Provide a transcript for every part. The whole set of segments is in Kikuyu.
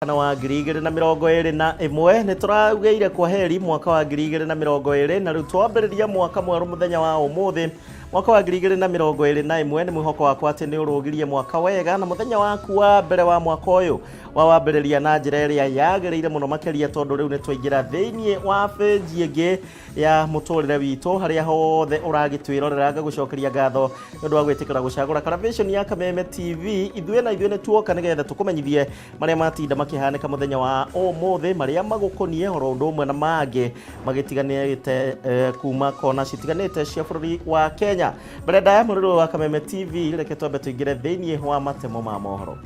Kana wa 2021 nĩ tũraugĩire kwa heri mwaka wa 2020 na rĩu twambĩrĩria mwaka mwerũ mũthenya wa ũmũthĩ mwaka wa 2021. Nĩ mwĩhoko wakwa atĩ nĩ ũrũgirie mwaka wega na mũthenya waku wa mbere wa mwaka ũyũ wawambĩrĩria na njĩra ĩrĩa yagĩrĩire mũno makĩria, tondũ rĩu nĩ twaingĩra thĩinĩ wa bĩnji ĩngĩ ya mũtũrĩre witũ. Harĩa hothe ũragĩtwĩrorera, ngagũcokeria ngatho nĩ ũndũ wa gwĩtĩkĩra gũcagũra Karavation ya Kameme TV. Ithuĩ na ithuĩ nĩ tuoka nĩgetha tũkũmenyithie marĩa matinda makĩhanĩka mũthenya wa ũmũthĩ, marĩa magũkoniĩ oro ũndũ ũmwe na mangĩ magĩtiganĩte kuma kona citiganĩte cia bũrũri wa Kenya. Mbere ndaya mũrĩrĩ wa Kameme TV, reke twambe tũingĩre thĩinĩ wa matemo ma mohoro.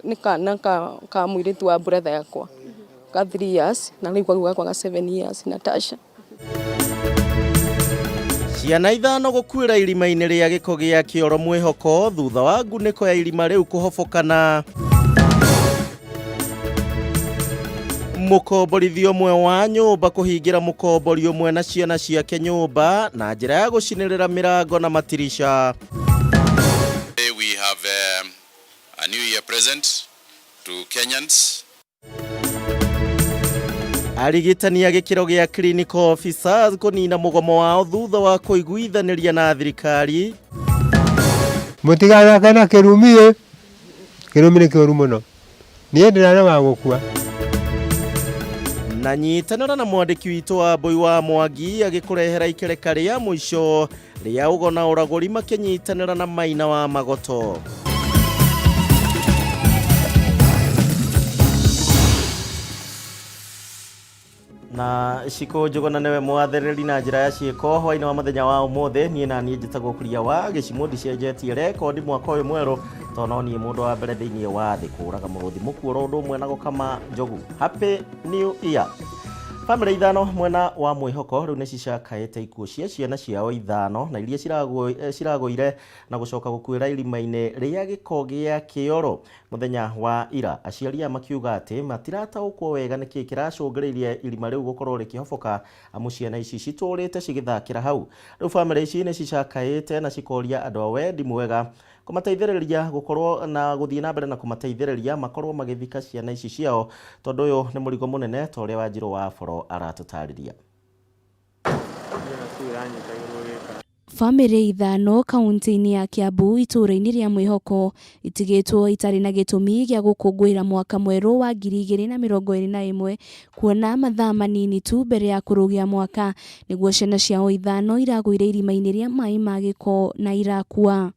Nĩ kana ka mũirĩtu wa brother yakwa ka 3 years, na rĩu kau gakwa ga 7 years, Natasha. Ciana 5 gũkuĩra irima-inĩ rĩa gĩko gĩa kĩoro Mwĩhoko thutha wa ngunĩko ya irima rĩu kũhobokana. Mũkomborithia ũmwe wa nyũmba kũhingĩra mũkombori ũmwe na ciana ciake nyũmba na njĩra ya gũcinĩrĩra mĩrango na matirisha. Today we have a new year present to Kenyans. Arigitani a gĩkĩro gĩa clinical officers kũnina mũgomo wao thutha wa kũiguithanĩria na thirikari. Mũtigathake na kĩrumi ĩ, kĩrumi nĩ kĩũru mũno. Niĩ ndĩrarĩ wa gũkua. Na nyitanĩra na mwandĩki witũ wa Mbũi wa Mwangi agĩkũrehera ikereka rĩa mũico rĩa ũgo na ũragũri makĩnyitanĩra na Maina wa Magoto. Na Cikũ Njũgũna nĩwe mwathĩrĩri na njĩra ya ciĩko hwainĩ wa mũthenya wa ũmũthĩ. Niĩ na niĩ njĩtagwo Kuria wa Gĩcimũ, ndicenjetie rekondi mwaka ũyũ mwerũ tondũ no niĩ mũndũ wa mbere thĩinĩ wa thĩ kũũraga mũrũthi mũkuo ũndũ ũmwe na gũkama njogu. Happy New Year. Bamĩrĩ 5 mwena wa Mwĩhoko rĩu nĩ cicakaĩte ikuũ cia ciana ciao 5 na iria ciragũire na gũcoka gũkuĩra irima-inĩ rĩa gĩko gĩa kĩoro mũthenya wa ira. Aciari aya makiuga atĩ matirataũkwo wega nĩkĩ kĩracũngĩrĩirie irima rĩu gũkorwo rĩkĩhoboka, amu ciana ici citũrĩte cigĩthakĩra hau. Rĩu bamĩrĩ ici nĩ cicakaĩte na cikoria andũ a wendi mwega kũmateithĩrĩria gũkorwo na gũthiĩ na mbere na kũmateithĩrĩria makorwo magĩthika ciana ici ciao, tondũ ũyũ nĩ mũrigo mũnene ta ũrĩa Wanjirũ wa Boro aratũtarĩria. Bamĩrĩ 5 kaunti-inĩ ya Kiambu itũũra-inĩ rĩa Mwĩhoko itigĩtwo itarĩ na gĩtũmi gĩa gũkũngũĩra mwaka mwerũ wa 2021, kuona mathaa manini tu mbere ya kũrũgia mwaka nĩguo ciana ciao 5 iragũire irima-inĩ rĩa maĩ ma gĩko na irakua.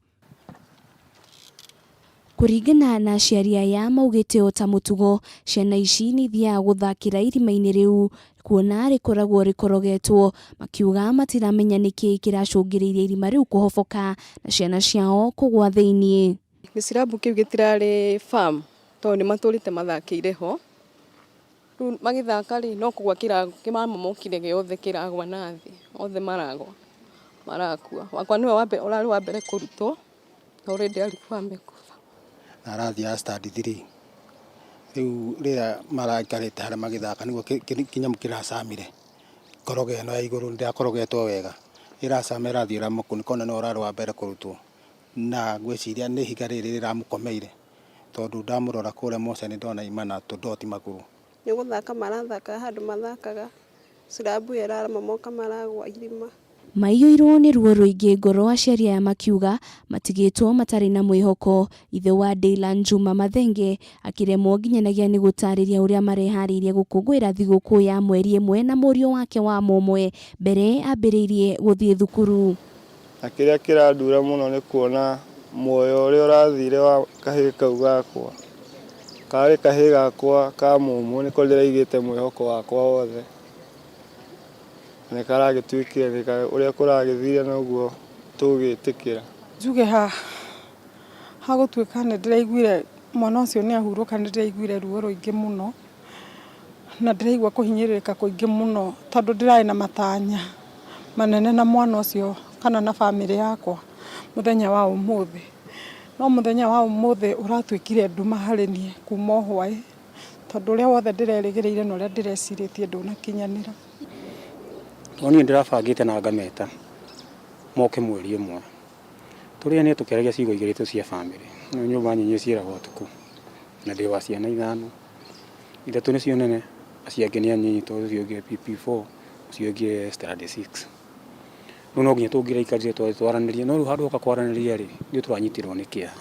Kũringana na aciari aya, maugĩte o ta mũtugo ciana ici nĩ ithiaga gũthakĩra irima-inĩ rĩu kuona rĩkoragwo rĩkorogetwo, makiuga matiramenya nĩkĩ kĩracũngĩrĩirie irima rĩu kũhoboka na ciana ciao kũgwa thĩiniĩ. Gĩcirabu kĩu gĩtirarĩ farm tondũ nĩ matũrĩte mathakĩire ho. Rĩu magĩthaka rĩ, no kũgwa kĩmamomokire gĩothe kĩragwa na thĩ, othe maragwa marakua. Wakwa nĩwe ũrarĩ wa mbere kũrutwo, already alikuwa amekufa. Na arathiaga stand 3. Rĩu rĩrĩa maraikarĩte harĩa magĩthaka nĩguo kĩnyamũ kĩracamire. Koroga ĩno ya igũrũ ndĩrakorogetwo wega. Ĩracama ĩrathiĩ ĩramũkunĩka, ona nĩwe ũrarĩ wa mbere kũrutwo. Na ngwĩciria nĩ ihiga rĩrĩ rĩramũkomeire, tondũ ndamũrora kũrĩa mocarĩ ndona imana tũndoti magũrũ. Nĩ gũthaka marathaka handũ mathakaga, slab ĩyo ĩramamoka maragwa irima. Maiyũirwo nĩ ruo rũingĩ ngoro, aciari aya makiuga matigĩtwo matarĩ na mwĩhoko. Ithe wa Dylan, Juma Mathenge, akĩremwo nginyanagia nĩ gũtarĩria ũrĩa mareharĩirie gũkũngũĩra thigũkũ ya mweri ĩmwe na mũriũ wake wa mũmwe mbere ambĩrĩirie gũthiĩ thukuru. Na kĩrĩa kĩrandura mũno nĩ kuona muoyo ũrĩa ũrathire wa kahĩĩ kau gakwa. Karĩ kahĩĩ gakwa ka mũmwe, nĩko ndĩraigĩte mwĩhoko wakwa wothe. Nĩ karagĩtuĩkire ũrĩa kũragĩthire noguo tũgĩtĩkĩra. Njuge ha hagũtuĩka nĩ ndĩraiguire mwana ũcio nĩ ahurũka, nĩ ndĩraiguire ruo rũingĩ mũno na ndĩraigua kũhinyĩrĩrĩka kũingĩ mũno tondũ ndĩrarĩ na matanya manene na mwana ũcio kana na bamĩrĩ yakwa mũthenya wa ũmũthĩ. No mũthenya wa ũmũthĩ ũratuĩkire nduma harĩ niĩ kuma o hwaĩ, tondũ ũrĩa wothe ndĩrerĩgĩrĩire na ũrĩa ndĩrecirĩtie ndũnakinyanĩra. No niĩ ndĩrabangĩte na ngameta moke mweri ũmwe. Tũrĩanĩre tũkĩaragia ciugo igĩrĩ tu cia bamĩrĩ. Nĩ nyũmba nyinyi ciĩragwo ũtukũ na ndĩ wa ciana ithano. Ithatũ nĩcio nene, acio angĩ nĩ anini tondũ ũcio ũngĩ e PP4, ũcio ũngĩ e standard 6. Rĩu no nginya tũngĩraikarire twaranĩrie, no rĩu handũ hoka kwaranĩria rĩ, ithuĩ tũranyitirwo nĩ kĩeha.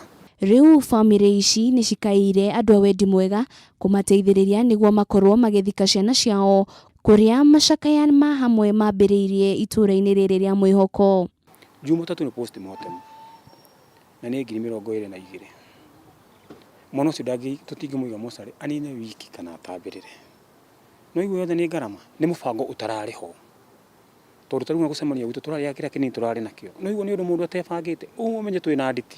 Rĩu bamĩrĩ ici nĩ cikaĩire andũ a wendi mwega kũmateithĩrĩria nĩguo makorwo magĩthika ciana ciao kũrĩa macakaya ma hamwe mambĩrĩirie itũũra-inĩ rĩrĩ rĩa Mwĩhoko. Jumatatũ nĩ postmortem na nĩ 22,000. Mwana ũcio tũtingĩmũiga mocarĩ anine wiki kana atambĩrĩre. No igua yothe nĩ ngarama, nĩ mũbango ũtararĩ ho. Tondũ ta rĩu ona gũcemania gwitũ tũrarĩaga kĩrĩa kĩnini tũrarĩ nakĩo. No igua nĩ ũndũ mũndũ atebangĩte, ũguo ũmenye twĩ na nditi.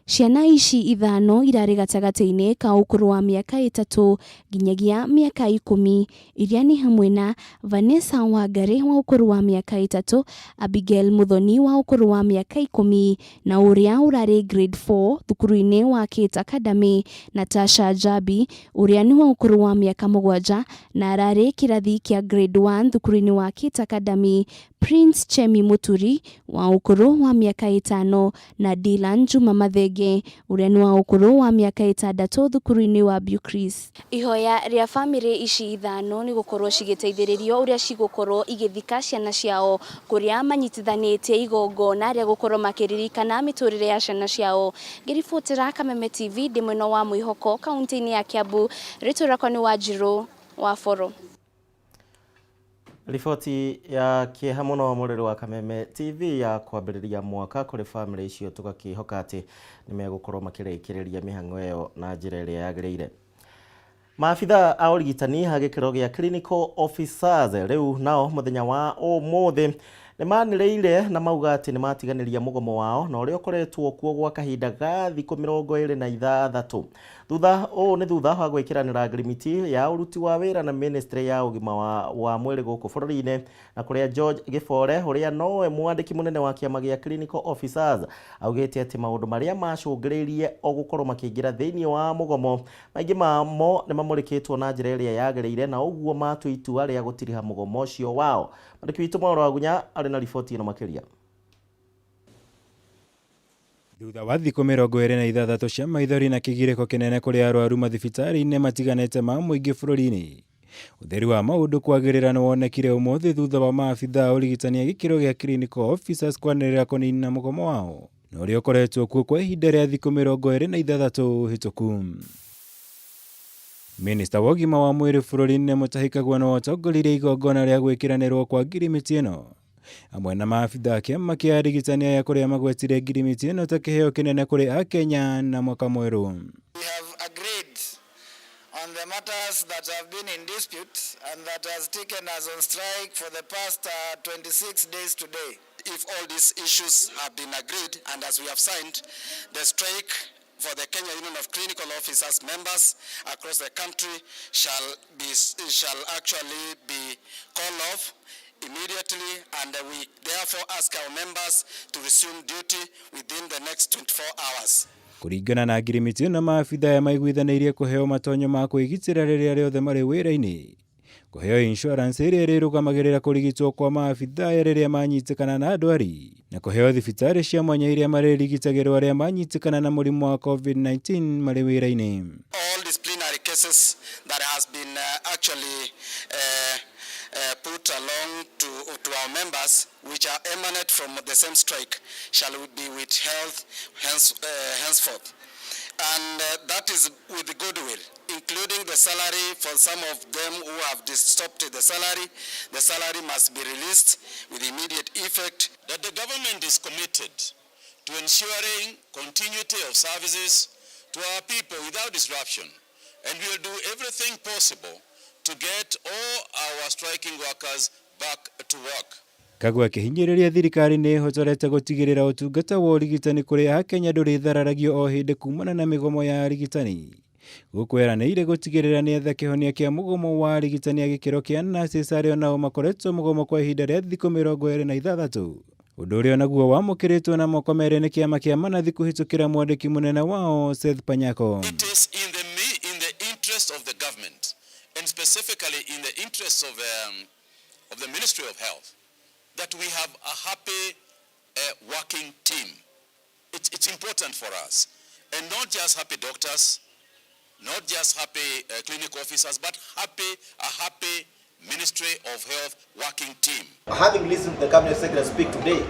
Ciana ici ithano irarĩ gatagatĩ-inĩ ka ũkũrũ wa mĩaka ĩtatũ nginyagia mĩaka ikũmi, iria nĩ hamwe na Vanessa Wangari wa ũkũrũ wa mĩaka ĩtatũ, Abigail Muthoni wa ũkũrũ wa mĩaka ikũmi na ũrĩa ũrarĩ grade 4 thukuru-inĩ wa Kate Academy, Natasha Njambi ũrĩa nĩ wa ũkũrũ wa mĩaka mũgwanja na ararĩ kĩrathi kĩa grade 1 thukuru-inĩ wa Kate Academy, Prince Chemi Mũturi wa ũkũrũ wa mĩaka ĩtano na Dylan Juma Mathenge ũrĩa nĩ wa ũkũrũ wa mĩaka ĩtandatũ thukuru-inĩ wa Bucris. Ihoya rĩa bamĩrĩ ici ithano nĩ gũkorwo cigĩteithĩrĩrio ũrĩa cigũkorwo igĩthika ciana ciao kũrĩa manyitithanĩtie igongona rĩa gũkorwo makĩririkana mĩtũrĩre ya ciana ciao. Ngĩribotera Kameme TV ndĩ mwena wa Mwĩhoko kaunti-inĩ ya Kiambu, rĩtwa rĩakwa nĩ Wanjirũ wa Boro. Riboti ya kĩeha mũno mũrĩrĩ wa Kameme TV ya kwambĩrĩria mwaka kũrĩ bamĩrĩ icio tũgakĩhoka atĩ nĩ megũkorwo makĩrĩkĩrĩria mĩhang'o ĩyo na njĩra ĩrĩa yagĩrĩire. Maabitha a ũrigitani a gĩkĩro gĩa clinical officers rĩu nao mũthenya wa ũmũthĩ nĩ manĩrĩire na mauga atĩ nĩ matiganĩria mũgomo wao na ũrĩa ũkoretwo kuo gwa kahinda ga thikũ 26. Thutha ũũ nĩ thutha wa gwĩkĩranĩra ngirimiti ya ũruti wa wĩra na ministry ya ũgima wa, wa mwĩrĩ gũkũ bũrũri-inĩ na kũrĩa George Gĩbore ũrĩa nowe mwandĩki mũnene wa kĩama gĩa clinical officers augĩte atĩ maũndũ marĩa macũngĩrĩirie o gũkorwo makĩingĩra thĩinĩ wa mũgomo maingĩ mamo nĩ mamũrĩkĩtwo na njĩra ĩrĩa yagĩrĩire na ũguo matua itua rĩa gũtiriha mũgomo ũcio wao. Mwandĩki witũ Mauro Wagunya arĩ na riboti ĩno makĩria. Thutha wa thikũ 26 cia maithori na kĩgirĩko kĩnene kũrĩ arwaru mathibitarĩ-inĩ matiganĩte ma mũingĩ bũrũri-inĩ, ũtheri wa maũndũ kwagĩrĩra nĩ wonekire ũmũthĩ thutha wa maabitha a ũrigitani a gĩkĩro gĩa clinical officers kwanĩrĩra kũnina mũgomo wao na ũrĩa ũkoretwo kuo kwa ihinda rĩa thikũ 26 hĩtũku. Minista wa ũgima wa mwĩrĩ bũrũri-inĩ Mutahi Kagwe nĩwe ũtongoririe igongona rĩa gwĩkĩranĩrwo kwa ngirimiti ĩno hamwe na maabitha a kĩama kĩa arigitani aya kũrĩa magwetire ngirimiti ĩno ta kĩheo kĩnene kũrĩ Akenya na mwaka mwerũ. We have agreed on the matters that have been in dispute and that has taken us on strike for the past 26 days today. If all these issues have been agreed and as we have signed, the strike for the Kenya Union of Clinical Officers members across the country shall actually be called off immediately, and we therefore ask our members to resume duty within the next 24 hours. Kũringana na ngirimiti ĩno maabitha aya maiguithanĩirie kũheo matonyo ma kwĩgitĩra rĩrĩa rĩothe marĩ wĩra-inĩ, kũheo insurance ĩrĩa ĩrĩrũgamagĩrĩra kũrigitwo kwa maabitha aya rĩrĩa manyitĩkana na ndwari, na kũheo thibitarĩ cia mwanya iria marĩrigitagĩrwo arĩa manyitĩkana na mũrimũ wa COVID-19 marĩ wĩra-inĩ. All disciplinary cases that has been actually put along to our members which are emanate from the same strike shall be withheld henceforth. And that is with goodwill, including the salary for some of them who have stopped the salary. The salary must be released with immediate effect. That the government is committed to ensuring continuity of services to our people without disruption, and we will do everything possible to get all our striking workers back to work. Kagwe akĩhinyĩrĩria thirikari nĩ ĩhotorete gũtigĩrĩra ũtungata wa ũrigitani kũrĩ Akenya ndũrĩthararagio o hĩndĩ kumana na mĩgomo ya arigitani. Gũkũ eranĩire gũtigĩrĩra nĩ etha kĩhonia kĩa mũgomo wa arigitani a gĩkĩro kĩa nurses arĩa onao makoretwo mũgomo kwa ihinda rĩa thikũ 26. Ũndũ ũrĩa onaguo wamũkĩrĩtwo na moko merĩ nĩ kĩama kĩa manathi kũhĩtũkĩra mwandĩki mũnene wao Seth Panyako. It is in the interest of the government and specifically in the interest of the Ministry of Health that we have a happy working team. It's important for us. And not just happy doctors, not just happy clinic officers, but a happy Ministry of Health working team. Having listened to the Cabinet Secretary speak today,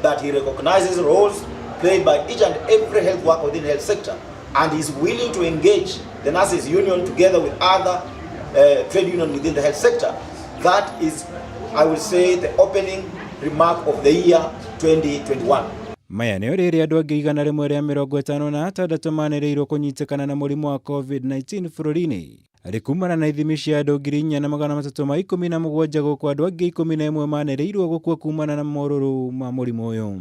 that he recognizes roles played by each and every health worker within the health sector and is willing to engage the nurses union together with other trade union within the health sector. That is, I will say, the opening remark of the year 2021. Maya nĩo rĩrĩa andũ angĩ 156 manĩrĩirwo kũnyitĩkana na mũrimũ wa COVID-19 bũrũri-inĩ arĩ kumana na ithimi cia andũ 4317 gũkũ andũ angĩ 11 manĩrĩirwo gũkua kumana na morũrũ ma mũrimũ ũyũ.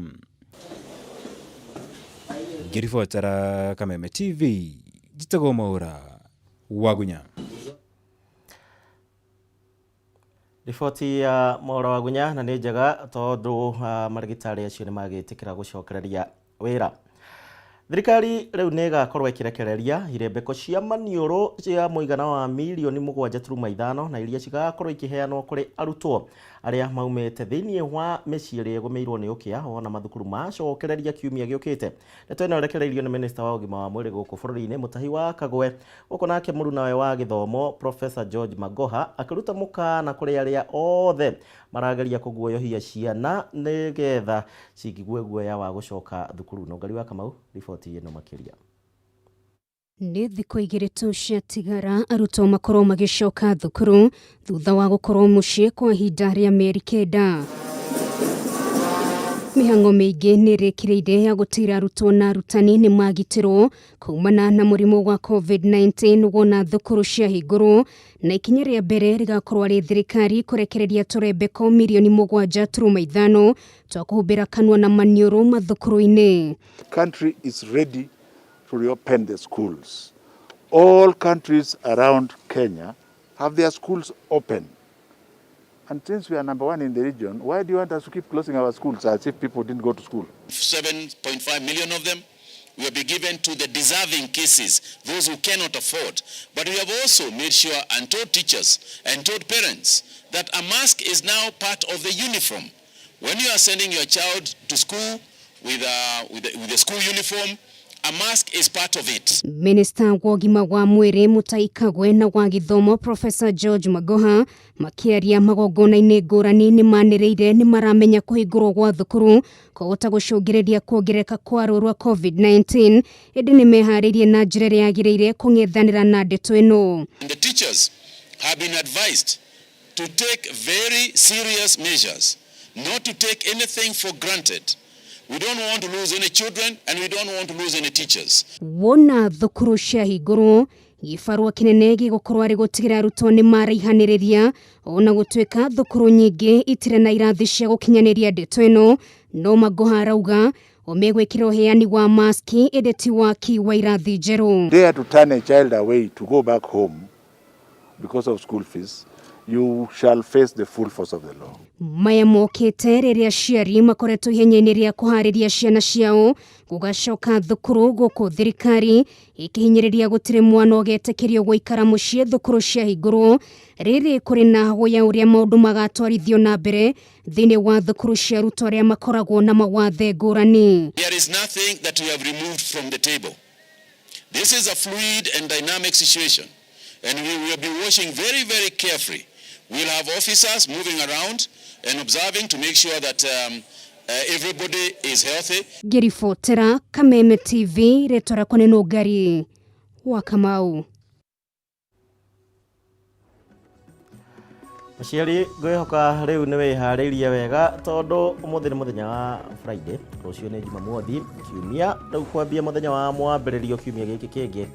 Ngĩribotera Kameme TV, njĩtagwo Mwaũra Wagunya. Riboti ya Mwaũra Wagunya na nĩ njega tondũ marigitari acio nĩ magĩtĩkĩra gũcokereria wĩra. Thirikari rĩu nĩ ĩgakorwo ĩkĩrekereria irembeko cia maniũrũ cia mũigana wa mirioni 7.5 na iria cigakorwo ikĩheanwo kũrĩ arutwo arĩa maumĩte thĩinĩ wa mĩciĩ ĩrĩa ĩgũmĩirwo nĩ ũkĩa ona mathukuru macokereria kiumia gĩũkĩte. Ndeto ĩno ĩrekereirio nĩ minista wa ũgima wa mwĩrĩ gũkũ bũrũri-inĩ Mutahi wa Kagwe, gũkũ nake mũrunawe wa gĩthomo Professor George Magoha akĩruta mũkana kũrĩ arĩa othe marageria kũguoyohia ciana nĩgetha cingigue guoya wa gũcoka thukuru. Nũngari wa Kamau, riboti ĩno makĩria. Nĩ thikũ igĩrĩ tu ciatigara arutwo makorwo magĩcoka thukuru thutha wa gũkorwo mũciĩ kwa ihinda rĩa mĩeri 9. Mĩhang'o mĩingĩ nĩ ĩrĩkĩrĩire ya gũtigĩrĩra arutwo na arutani nĩ magitĩrwo kumana na mũrimũ wa COVID-19 wona thukuru ciahingũrwo, na ikinya rĩa mbere rĩgakorwo arĩ thirikari kũrekereria tũrembeko mirioni 7.5 twa kũhumbĩra kanua na maniũrũ mathukuru-inĩ. Country is ready to reopen the schools. All countries around Kenya have their schools open. And since we are number one in the region, why do you want us to keep closing our schools as if people didn't go to school? 7.5 million of them will be given to the deserving cases, those who cannot afford. But we have also made sure and told teachers and told parents that a mask is now part of the uniform. When you are sending your child to school with the school uniform, a mask is part of it. Minister wa ũgima wa mwĩrĩ Mutahi Kagwe na wa gĩthomo Professor George Magoha makĩaria magongona-inĩ ngũrani nĩ manĩrĩire nĩ maramenya kũhingũrwo gwa thukuru kwahota gũcũngĩrĩria kuongerereka kwa ruo rwa COVID-19, ĩndĩ nĩ meharĩirie na njĩra ĩrĩa yagĩrĩire kũng'ethanĩra na ndeto ĩno. And the teachers have been advised to take very serious measures, not to take anything for granted. We don't want to lose any children and we don't want to lose any teachers. Wona thukuru ciahingũrwo gĩbarũa kĩnene gĩgũkorwo arĩ gũtigĩrĩra arutwo nĩ maraihanĩrĩria, ona gũtuĩka thukuru nyingĩ itirĩ na irathi cia gũkinyanĩria ndeto ĩno. No Magoha arauga o megwĩkĩra ũheani wa maski ĩndĩ ti waki wa irathi njerũ. Dare to turn a child away to go back home because of school fees, you shall face the full force of the law. Maya mokĩte rĩrĩa aciari makoretwo ihenya-inĩ rĩa kũharĩria ciana ciao gũgacoka thukuru gũkũ thirikari ĩkĩhinyĩrĩria gũtirĩ mwana ũgetĩkĩrio gũikara mũciĩ thukuru ciahingũrwo. Rĩrĩ kũrĩ na guoya ũrĩa maũndũ magatwarithio na mbere thĩinĩ wa thukuru cia arutwo arĩa makoragwo na mawathe ngũrani. There is nothing that we have removed from the table. This is a fluid and dynamic situation, and we will be watching very, very carefully. We'll have officers moving around and observing to make sure that everybody is healthy. Ngĩribotera Kameme TV, rĩtwa rĩakwa nĩ Nũngari wa Kamau. Mũciari ngwĩhoka rĩu nĩ wĩharĩirie wega tondũ ũmũthĩ nĩ mũthenya wa Friday, rũciũ nĩ Jumamothi, kiumia rĩu kwambia mũthenya wa mwambĩrĩrio kiumia gĩkĩ kĩngĩ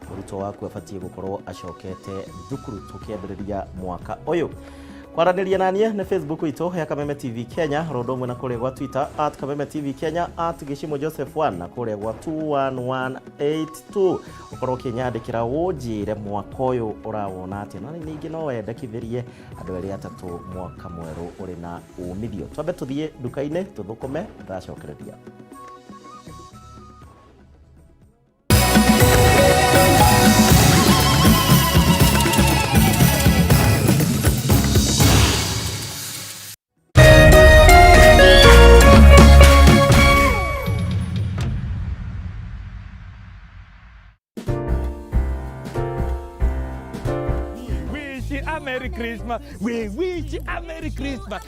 mũrutwo waku abatiĩ gũkorwo acokete thukuru tũkĩambĩrĩria mwaka ũyũ. Kwaranĩria naniĩ nĩ Facebook itũ ya Kameme TV Kenya, ro ũndũ ũmwe na kũrĩa gwa Twitter at Kameme TV Kenya, at Gĩcimo Joseph 1 na kũrĩa gwa 21182. Ũkorwo ũkĩnyandĩkĩra ũnjĩre mwaka ũyũ ũrawona atĩa, na ningĩ no wendekithĩrie andũ erĩ atatũ mwaka mwerũ ũrĩ na umithio. Twambe tũthiĩ nduka-inĩ tũthũkũme, ndacokereria. wish you a Merry Christmas. We wish you a Merry Christmas.